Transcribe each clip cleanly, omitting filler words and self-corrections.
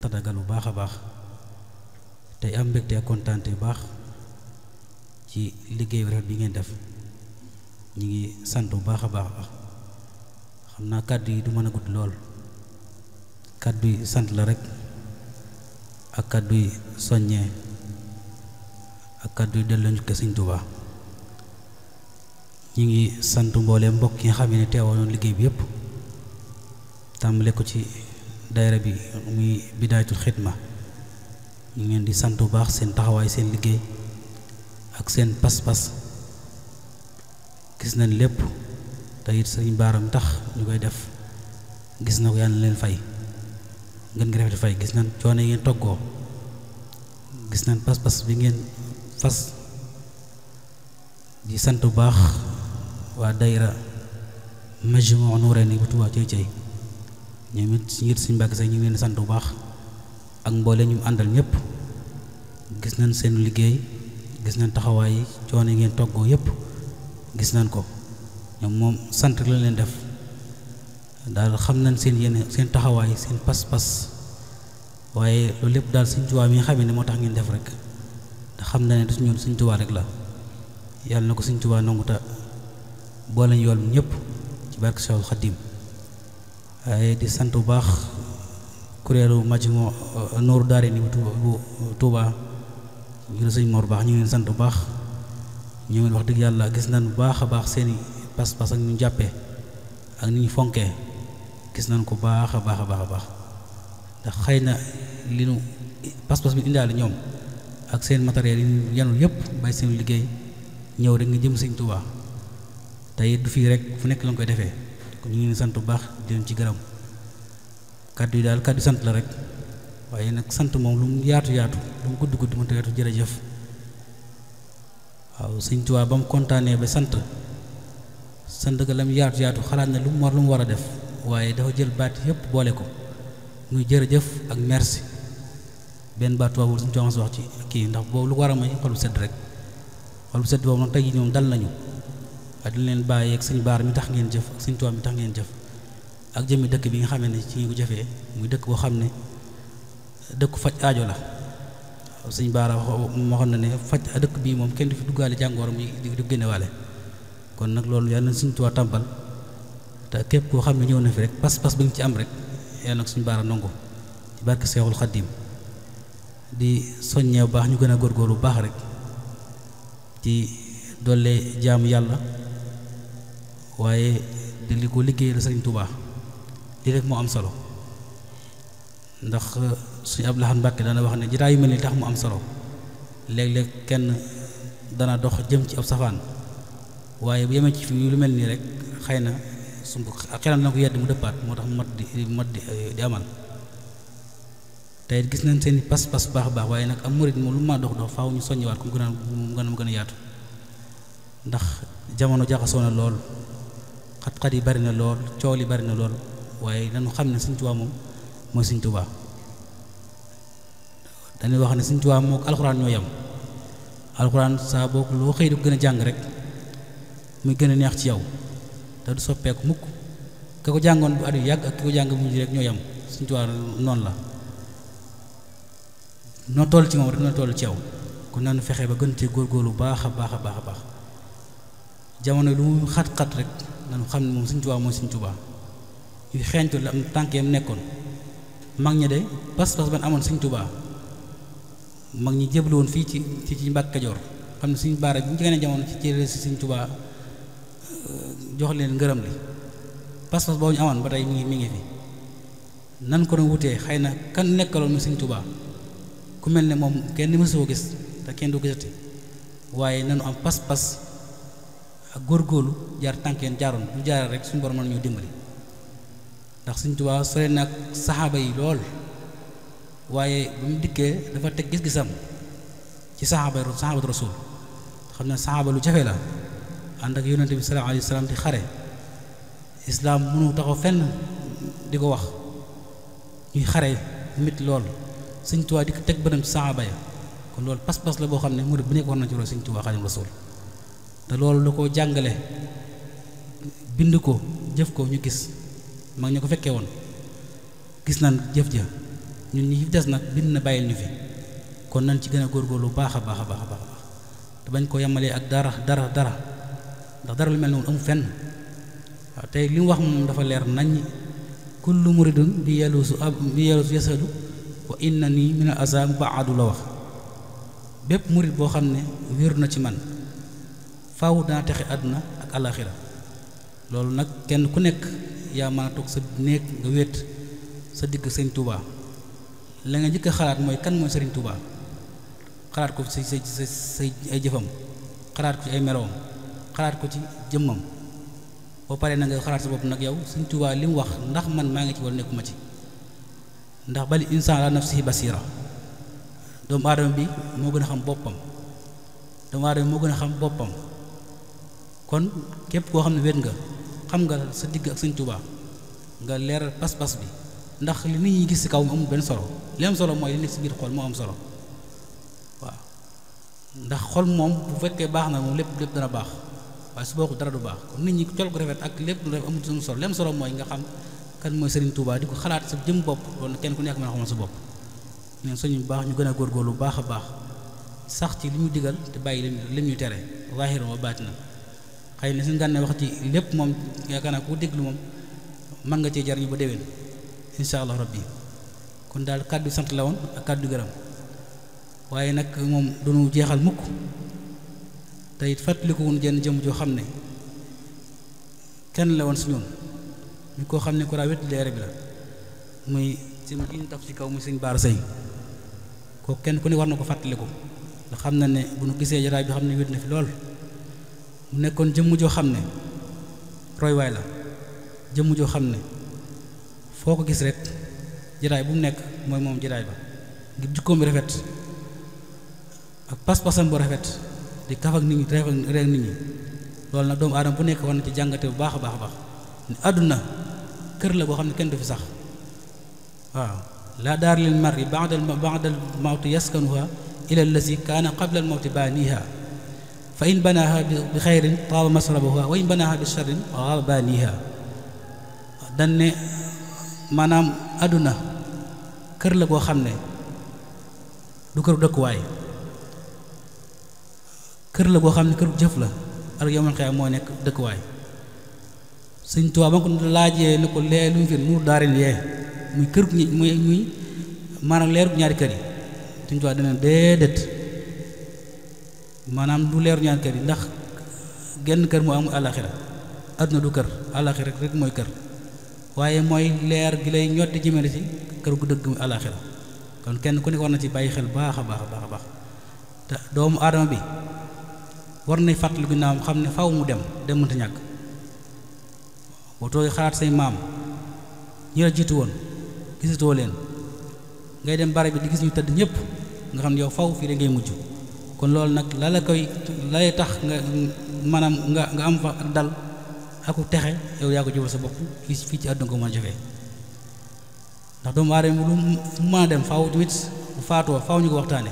tatagal bu baax a baax tey am mbégte ak kontaante bu baax ci liggéey bu rafet bi ngeen def ñi ngi sant bu baax a baax xam naa kàddu yi du mën a gudd lool kàddu yi sant la rek ak kàddu yi soññee ak kàddu yi delloo njukke Sëñ Tuubaa ñi ngi sant mbooleem mbokk yi nga xam ne teewoon liggéey bi yépp tàmbale ko ci daayira bi muy Bidaayatul Xidma ñu ngi leen di sant bu baax seen taxawaay seen liggéey ak seen pas-pas gis nañ lépp te it Sëriñ Baaram tax ñu koy def gis na ko yàlla na leen fay ngeen ngi rafet fay gis nañ coono yi ngeen toggoo gis nañ pas-pas bi ngeen fas di sant bu baax waa daayira Majmuu Nurayni bu Tuubaa cey cey ñoom it si ngir suñu mbàkk sax ñu ngi leen di sant bu baax ak mboole ñu àndal ñëpp gis nañ seen liggéey gis nañ taxawaay yi coono yi ngeen toggoo yëpp gis nañ ko ñoom moom sant la leen def daal xam nañ seen yéene seen taxawaay seen pas-pas waaye loolu lépp daal Sëñ Tuubaa mi nga xam ne moo tax ngeen def rek te xam na ne du ñun Sëñ Tuubaa rek la yàlla na ko Sëñ Tuubaa nangu ta boole ñu yool ñëpp ci barke Seexul Xadiim waaye di sant bu baax kuréelu Majmuu Nuuru Daarayni bu Tuubaa ñu la sëñ Mor baax ñu ngi leen sant bu baax ñu ngi wax dëgg yàlla gis nañ bu baax a baax seeni pas-pas ak ñu jàppee ak ni ñu fonkee gis nañ ko baax a baax a baax a baax ndax xëy na li nu pas-pas bi indaale ñoom ak seen matériel yi ñu yanul yëpp bay seen liggéey ñëw rek nga jëm Sëñ Tuubaa tey du fii rek fu nekk la nga koy defee kon ñu ngi leen sant bu baax di leen ci gërëm kàddu yi daal kàddu sant la rek waaye nag sant moom lu mu yaatu yaatu lu mu gudd gudd mënta yaatu jërëjëf waaw Sëñ Tuubaa ba mu kontaanee ba sant ga la mu yaatu yaatu xalaat na lu mu war a def waaye dafa jël baat yëpp boole ko muy jërëjëf ak merci benn baat boobu Sëñ Tuubaa wax ci kii ndax boobu lu ko war a may xol bu sedd rek xol bu sedd boobu nag tey jii ñoom dal nañu waaye dañ leen bàyyi ak Sëñ Baar mi tax ngeen jëf ak Sëñ Tuubaa mi tax ngeen jëf ak jëmmi dëkk bi nga xam ne ci ngi ko jëfee muy dëkk boo xam ne dëkku faj aajo la waaw Sëñ Baara waxoon na ne faj dëkk bii moom kenn du fi duggaale jàngoor muy di génnewaale kon nag loolu yàlla na Sëñ Tuubaa tàmpal te képp koo xam ne ñëw na fi rek pas-pas bi nga ci am rek yàlla nag Sëñ Baara nangu ci barke Seexul Xadiim di soññee bu baax ñu gën a góorgóorlu bu baax rek ci doole jaamu yàlla waaye di li ko liggéey la Sëriñ Tuubaa lii rek moo am solo ndax suñu Abdou Lahad Mbàkke dana wax ne jitaay yu mel ni tax mu am solo léeg-léeg kenn dana dox jëm ci ab safaan waaye bu yemee ci fii lu mel nii rek xëy na su xelam dana ko yedd mu dëppaat moo tax mu mat di amal tey gis nañ seen pas-pas baax a baax waaye nag am murit moom lu ma dox faaw ñu soññewaat ko mu gën a yaatu ndax jamono jaxasoo na lool xat-xat yi bari na lool coow li bari na lool waaye dañu xam ne Sëñ Tuubaa moom mooy Sëñ Tuubaa dañuy wax ne Sëñ Tuubaa moo ko alxuraan ñoo yem alxuraan saa boo ko loo xëy di ko gën a jàng rek muy gën a neex ci yow te du soppeeku mukk ka ko jàngoon bu at yu yàgg ak ki ko jàng bu mujj rek ñoo yem Sëñ Tuubaa noonu la noo toll ci moom rek noo toll ci yow kon nanu fexe ba gën cee góorgóorlu baax a baax a baax a baax jamono lu mu xat-xat rek nanu xam ne moom Sëñ Tuubaa mooy Sëñ Tuubaa yu xeeñtu la am tànkeem nekkoon mag ñi de pas-pas ban amoon Sëñ Tuubaa mag ñi jéblu woon fii ci Mbàkke Kajoor xam ne Sëñ Baara bi ñu gën a jamono ci cëre si Sëñ Tuubaa jox leen ngërëm li pas-pas boobu ñu amoon ba tey mi ngi fi nan ko doon wutee xëy na kan nekkaloon mu Sëñ Tuubaa ku mel ne moom kenn mësoo gis te kenn du gisati waaye nanu am pas-pas ak góorgóorlu jaar tànkeen jaaroon bu jaaral rek suñu borom mën ñoo dimbali ndax Sëñ Tuubaa sore nag saxaaba yi lool waaye bu mu dikkee dafa teg gis-gisam ci saxaabatu rasul xam ne saxaaba lu jafe la ànd ak yonente bi sallallahu alayhi wa sallam di xare islaam mënu taxaw fenn di ko wax ñuy xare mit lool Sëñ Tuubaa di ko teg bënam ci saxaaba ya kon loolu pas-pas la boo xam ne murid bu nekk war na ci roy Sëñ Tuubaa Xaadimu Rasuul te loolu la ko jàngale bind ko jëf ko ñu gis mag ñu ko fekkee woon gis naan jëf ja ñun ñi fi des nag bind na bàyyil ñu fi kon nañ ci gën a góorgóorlu baax a baax a baax a baax te bañ ko yemalee ak dara ndax dara lu mel noonu amul fenn waaw tey li mu wax moom dafa leer nañ kullu muridun bi yaluusu yasadu wa inna nii min al asa mubaadu la wax bépp murid boo xam ne wéeru na ci man faaw dana texe àdduna ak àllaaxira loolu nag kenn ku nekk yaa mën a toog sa néeg nga wéet sa digg sëriñ Touba la nga njëkk a xalaat mooy kan mooy sëriñ Touba xalaat ko ci say ay jëfam xalaat ko ci ay melowam xalaat ko ci jëmmam boo paree na nga xalaat sa bopp nag yow sëriñ Touba li mu wax ndax man maa ngi ci wala nekkuma ci ndax bali insaan la nafsihi basira doomu aadama bi moo gën a xam boppam doomu aadama bi moo gën a xam boppam kon képp koo xam ne wéet nga xam nga sa digg ak sëñ Tuubaa nga leeral pas-pas bi ndax li nit ñi gis ci kaw mu amul benn solo li am solo mooy li nekk ci biir xol moo am solo waaw ndax xol moom bu fekkee baax na moom lépp dana baax waaye su bokkul dara du baax kon nit ñi col ko rafet ak lépp lu rafet amul suñu solo li am solo mooy nga xam kan mooy Sëriñ Tuubaa di ko xalaat sa jëm bopp loolu kenn ku nekk mën a xamal sa bopp ñun suñu baax ñu gën a góorgóorlu bu baax a baax sax ci li ñu digal te bàyyi li ñu tere zaahir wa baatina xëy na suñu gànnee wax ci lépp moom yaakaar naa ku déglu moom mën nga cee jariñu ba déwén insha allah rabbi kon daal kàddu sant la woon ak kàddu gërëm waaye nag moom duñu jeexal mukk te it fàttaliku woon jenn jëm joo xam ne kenn la woon si ñun ñu koo xam ne ku raa wet leere bi la muy si ma ñu taf ci kaw muy sëñ Baara Sëy kooku kenn ku ne war na ko fàttaliku nga xam na ne bu nu gisee jataay bi xam ne wét na fi lool mu nekkoon jëmm joo xam ne roy waay la jëmm joo xam ne foo ko gis rek jataay bu mu nekk mooy moom jataay ba ngir jikkoom bi rafet ak pas-pasam bu rafet di kaf ak nit ñi reek nit ñi loolu nag doomu aadama bu nekk war na ci jàngate bu baax a baax a baax ni àdduna kër la boo xam ne kenn du fi sax waaw laa daar lil mar'i ba'dal mawti yaskanuha ila allazi kaana qabla al mawti baaniha fa in banaaha bi xayrin taaba masrabuha wa in banaaha bi sharrin xaaba baaniha dañ ne maanaam àdduna kër la boo xam ne du këru dëkkuwaay kër la boo xam ne këru jëf la ak yawmal qiyaama moo nekk dëkkuwaay Sëñ Tuubaa ba ko laajee ne ko lee lu mu fi nuur daarin yee muy kër muy maanaam leeru ñaari kër yi Sëñ Tuubaa dana déedéet maanaam du leeru ñaari kër yi ndax genn kër moo amul àllaaxira àdduna du kër àllaaxira rek mooy kër waaye mooy leer gi lay ñotti jëmale ci kër gu dëgg muy àllaaxira kon kenn ku nekk war na ci bàyyi xel baax a baax a baax a baax te doomu aadama bi war nay fàttali ginnaawam xam ne faw mu dem mënta ñàkk boo toogee xalaat say maam ñi la jiitu woon gisatoo leen ngay dem bare bi di gis ñu tëdd ñëpp nga xam ne yow faw fii da ngay mujj kon loolu nag la lay tax nga maanaam nga am fa ak dal aku texe yow yaa ko jëfal sa bopp fii ci àdduna ko mën a jëfee ndax doomu aadama lu fu mën a dem faw tamit bu faatoo faw ñu ko waxtaane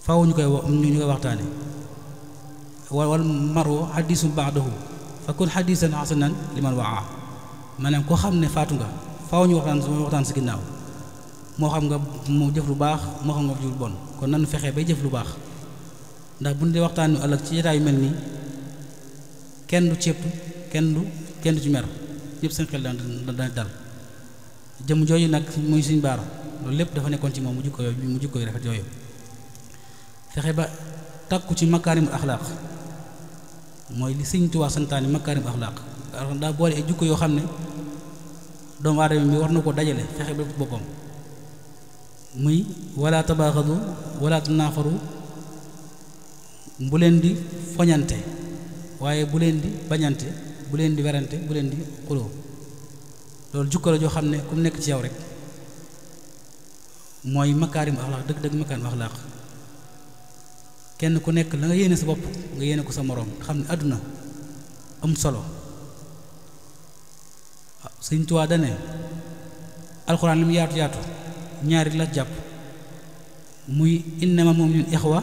faw ñu koy waxtaane wal maru hadiisun ba'dahu fa kun hadiisan hasanan liman waa maanaam koo xam ne faatu nga faw ñu waxtaan si ginnaaw moo xam nga mu jëf lu baax moo xam nga jëf lu bon kon nanu fexe bay jëf lu baax ndax bu ñu dee waxtaan ëllëg ci jotaay yu mel nii kenn du ceeb kenn du ci mer ñëpp seen xel dana dal jëm jooju nag muy Sëñ Baara loolu lépp dafa nekkoon ci moom mu jikko yu rafet yooyu fexe ba takku ci makaarimul axlaaq mooy li Sëñ Tuubaa santaani makaarimul axlaaq daa boole ay jikko yoo xam ne doomu aadama bi war na ko dajale fexe ba boppam muy wala tabaaxadu wala tanaafaru bu leen di foñante waaye bu leen di bañante bu leen di werante bu leen di xuloo loolu jukko la joo xam ne ku nekk ci yow rek mooy makaarim axlaaq dëgg-dëgg makaarim axlaaq kenn ku nekk la nga yéene sa bopp nga yéene ko sa moroom xam ne àdduna am solo Sëñ Tuubaa dane alxuraan li mu yaatu yaatu ñaari la jàpp muy innamal mu'minuuna ixwa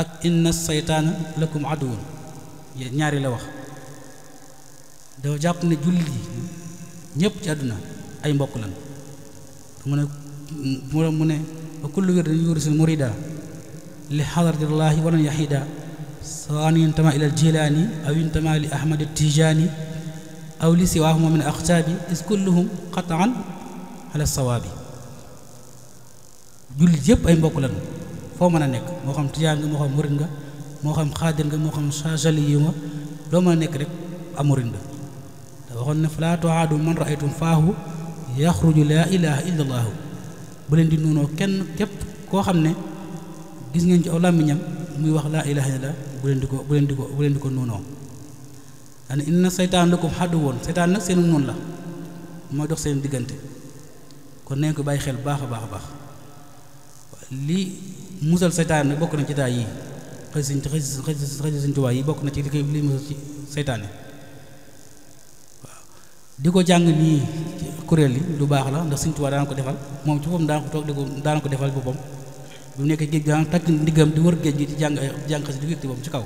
ak inna saytaana lakum aduwwun ñaari la wax dafa jàpp ne jullit yi ñépp ci àdduna ay mbokk lan mu ne wa kullu wirdin yurisul murida li xadratillahi walan yaxida sawaan yuntama ila aljilaani aw yuntama li ahmad tijaani aw li siwaahuma min aqtaabi is kulluhum qataan ala sawaabi jullit yëpp ay mbokk lan foo mën a nekk moo xam tijaan nga moo xam murid nga moo xam xaadir nga moo xam sajali yi nga doo mën a nekk rek am murid nga te waxoon ne falaa tuaadu man raaytum faahu yaxruju laa ilaha illa allaahu bu leen di noonoo kenn képp koo xam ne gis ngeen ci aw làmmiñam muy wax laa ilaha illallah bu leen di ko noonoo dane inna seytaan lakum aduwwun seytaan nag seenu noonu la mooy dox seen diggante kon nañ ko bàyyi xel baax a baax a baax li musal seytaan nag bokk na ci daay yi xëy Sëñ Tuubaa yi bokk na ci li musal ci seytaane waaw di ko jàng nii ci kuréel yi lu baax la ndax Sëñ Tuubaa daana ko defal moom ci boppam daana ko toog daana ko defal boppam bu nekkee géej daan takk ndiggam di wër géej gi di jàng xasi di wékti boppam ci kaw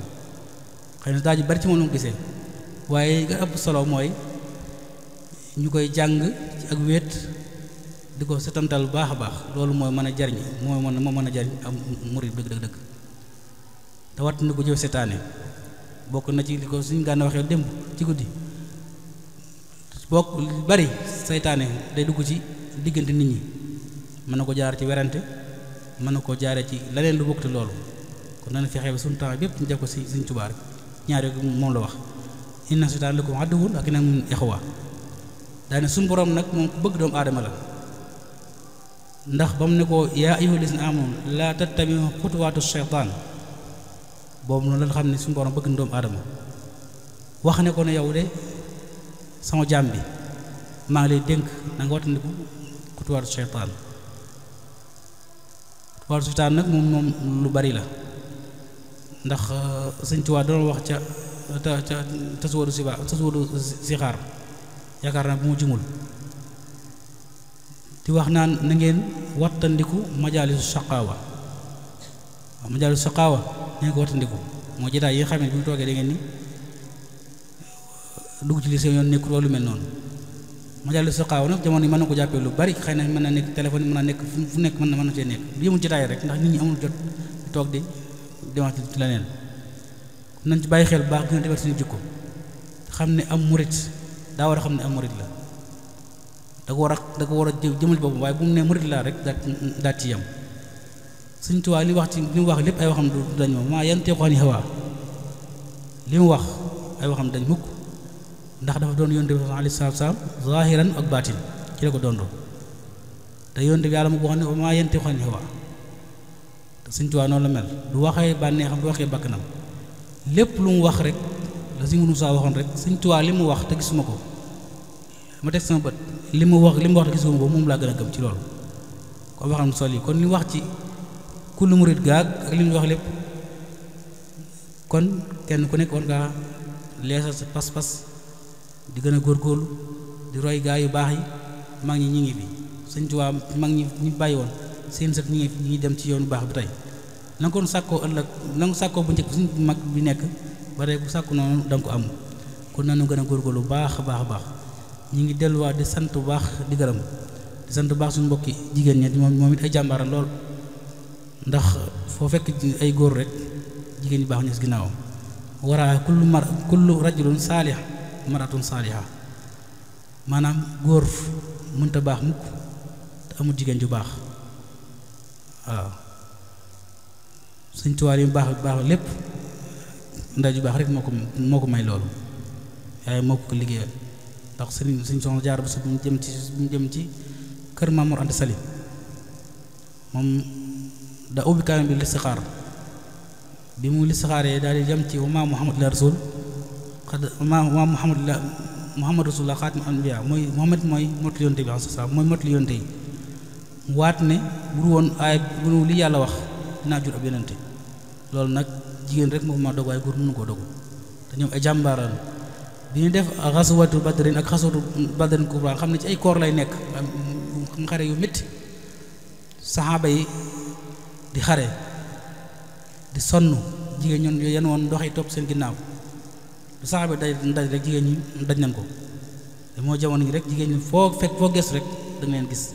xëy na daa ji bari ci moom la mu gisee waaye nga ëpp solo mooy ñu koy jàng ci ak wéet di ko setantal bu baax a baax loolu mooy mën a jariñ moo mën a jariñ am murid dëgg te watt na ko jëf setaane bokk na ci li ko suñ gànna waxee démb ci guddi bokk bari seytaane day dugg ci diggante nit ñi mën na ko jaar ci werante mën na koo jaaree ci leneen lu bokkute loolu kon na fexee ba suñu temps bépp ñu def ko si Sëñ Tuubaa rek ñaar yooyu moom la wax inna seytaane lakum aduwwun ak inna min ixwa daane suñu borom nag moom ku bëgg doomu aadama la ndax ba mu ne ko yaa ayyuhal lazina aamanu laa tattabi'u xutuwaatu shaytaan boobu noonu la xam ne suñu borom bëgg na doomu aadama wax ne ko ne yow de sama jaam bi maa ngi lay dénk na nga wattandiku xutuwaatu shaytaan xutuwaatu shaytaan nag moom lu bari la ndax Sëñ Tuubaa doon wax ca tasawudu sixaar yaakaar naa bu mu jumul di wax naan na ngeen wattandiku majaalisu saqaawa waaw majaalisu saqaawa na ngeen ko wattandiku moo jotaay yi nga xam ne bu ñu toogee da ngeen ni dugg ci li seen yoon nekkul lu mel noonu majaalisu saqaawa nag jamono yi mën na ko jàppee lu bari xëy na mën na nekk téléphone yi mën na nekk fu nekk mën na cee nekk lu yëmul jotaay rek ndax nit ñi amul jot di toog di wax ci leneen nañ ci bàyyi xel baax gën a defar suñu jikko xam ne am murit daa war a xam ne am murit la da ko war a jëmal boppam waaye bu mu ne murit laa rek daat ci yam Sëñ Tuubaa li mu wax lépp ay waxam du dañ moom maa yantiqu ani hawaa li mu wax ay waxam dañ mukk ndax dafa doon yonent bi alayhi salaatu salaam zahiran ak baatin ci la ko doondoo te yonent bi yàlla mu ko wax ne maa yantiqu ani hawaa te Sëñ Tuubaa noonu la mel du waxee bànneexam du waxee bakkanam lépp lu mu wax rek la si mënu saa waxoon rek Sëñ Tuubaa li mu wax te gisuma ko ma teg sama bët li mu wax te gisuma ko moom laa gën a gëm ci loolu kon waxam sol yi kon li mu wax ci kullu murid gaag ak li mu wax lépp kon kenn ku nekk war ngaa leesal sa pas-pas di gën a góorgóorlu di roy gaa yu baax yi mag ñi ngi fi Sëñ Tuubaa mag ñi ñu bàyyi woon seen sët ñi ngi fi ñi dem ci yoonu baax bi tey la nga ko sàkkoo ëllëg la nga sàkkoo bu njëkk suñu mag bi nekk ba tey bu sàkku noonu da nga ko am kon nanu gën a góorgóorlu baax a baax ñu ngi delluwaat di sant bu baax di gërëm di sant bu baax suñu mbokki jigéen ñi moom it ay jàmbaara lool ndax foo fekk ay góor rek jigéen ñi baax ñu si ginnaawam waraa kullu rajulun saalih maratun saaliha maanaam góor mënta baax mukk te amul jigéen ju baax waaw Sëñ Tuubaa yi baax lépp ndey ju baax rek moo ko may loolu waaye moo ko liggéeyal ndax suñ soxna jaar ba su mu jëm ci kër Mamour Anta Sali moom da ubbi kaamil bi listixaar bi mu listixaaree daal di jëm ci wa maa Muhammad la rasul Muhammad rasulullah xaatim anbiya mooy Muhammad mooy mottali yonte bi sa mooy mottali yonte yi mu waat ne bu woon aay bu li yàlla wax dinaa jur ab yonente loolu nag jigéen rek moo ko ma dog waaye góor mënu koo dogu te ñoom ay jàmbaaraan bi ñu def xasuwatu badrin ak xasuwatu badrin kubra xam ne ci ay koor lay nekk xam xare yu métti saxaaba yi di xare di sonn jigéen ñoon yan woon ndox yi topp seen ginnaaw du saxaaba yi daj rek jigéen ñi daj nañ ko moo jamono ji rek jigéen ñi foo gëstu rek da nga leen gis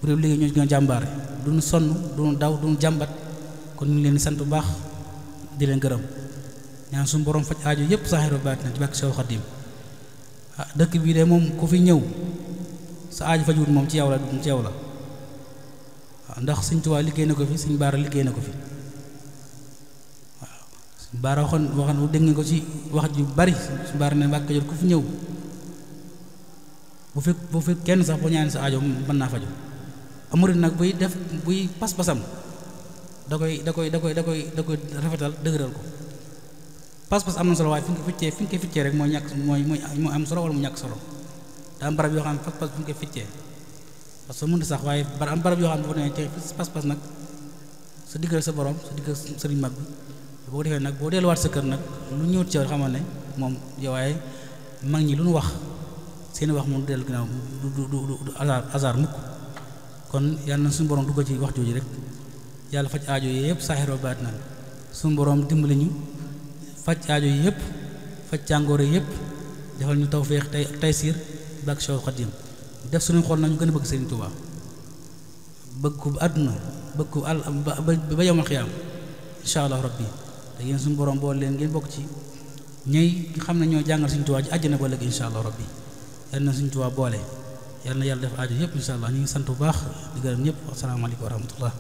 bu dee liggéey ñoo gën a jàmbaare duñu sonn duñu daw duñu jàmbat kon ñu ngi leen di sant bu baax di leen gërëm ñaan suñu borom faj aajo yëpp saaxiru baatina ci bàkk Seex Xaadim dëkk bii de moom ku fi ñëw sa aajo fajuwut moom ci yow la ci yow la waaw ndax Sëñ Tuubaa liggéey na ko fi Sëñ Baara liggéey na ko fi waaw Sëñ Baara waxoon dégg ngeen ko ci wax ju bari Sëñ Baara ne Mbàkke Kajoor ku fi ñëw bu fi kenn sax boo ñaan sa aajo mën naa faju amurit nag buy pas-pasam da koy rafetal dëgëral ko pas-pas am na solo waaye fi nga koy ficcee rek mooy am solo wala mu ñàkk solo daa am barab yoo xam ne pas-pas fi nga koy ficcee parce que mënut sax waaye am barab yoo xam ne boo demee ci pas-pas nag sa diggal sa borom sa diggal sëriñ mag bi boo ko defee nag boo delluwaat sa kër nag lu ñëw ci yow xamal ne moom yow waaye mag ñi lu ñu wax seeni wax moom dellu ginnaaw du hasard mukk kon yàlla na suñu borom dugg ci wax jooju rek yàlla faj aajo yi yëpp saaxiroo baat na suñu borom dimbali ñu faj aajo yi yëpp faj càngooro yi yëpp defal ñu tawfeex tey siir bak Seex Xaadim def suñu xol nañu gën a bëgg Sëriñ Tuubaa bëgg ko àdduna bëgg ko ba yawmal xiyaam insha allah rabbi te yéen suñu borom boole leen ngeen bokk ci ñay xam ne ñoo jàngal Sëriñ Tuubaa ci àjjana ba léegi insha allah rabbi yal na Sëriñ Tuubaa boole yal na yàlla def aajo yëpp insha allah ñu ngi sant bu baax di gërëm ñëpp asalaamaaleykum wa rahmatullah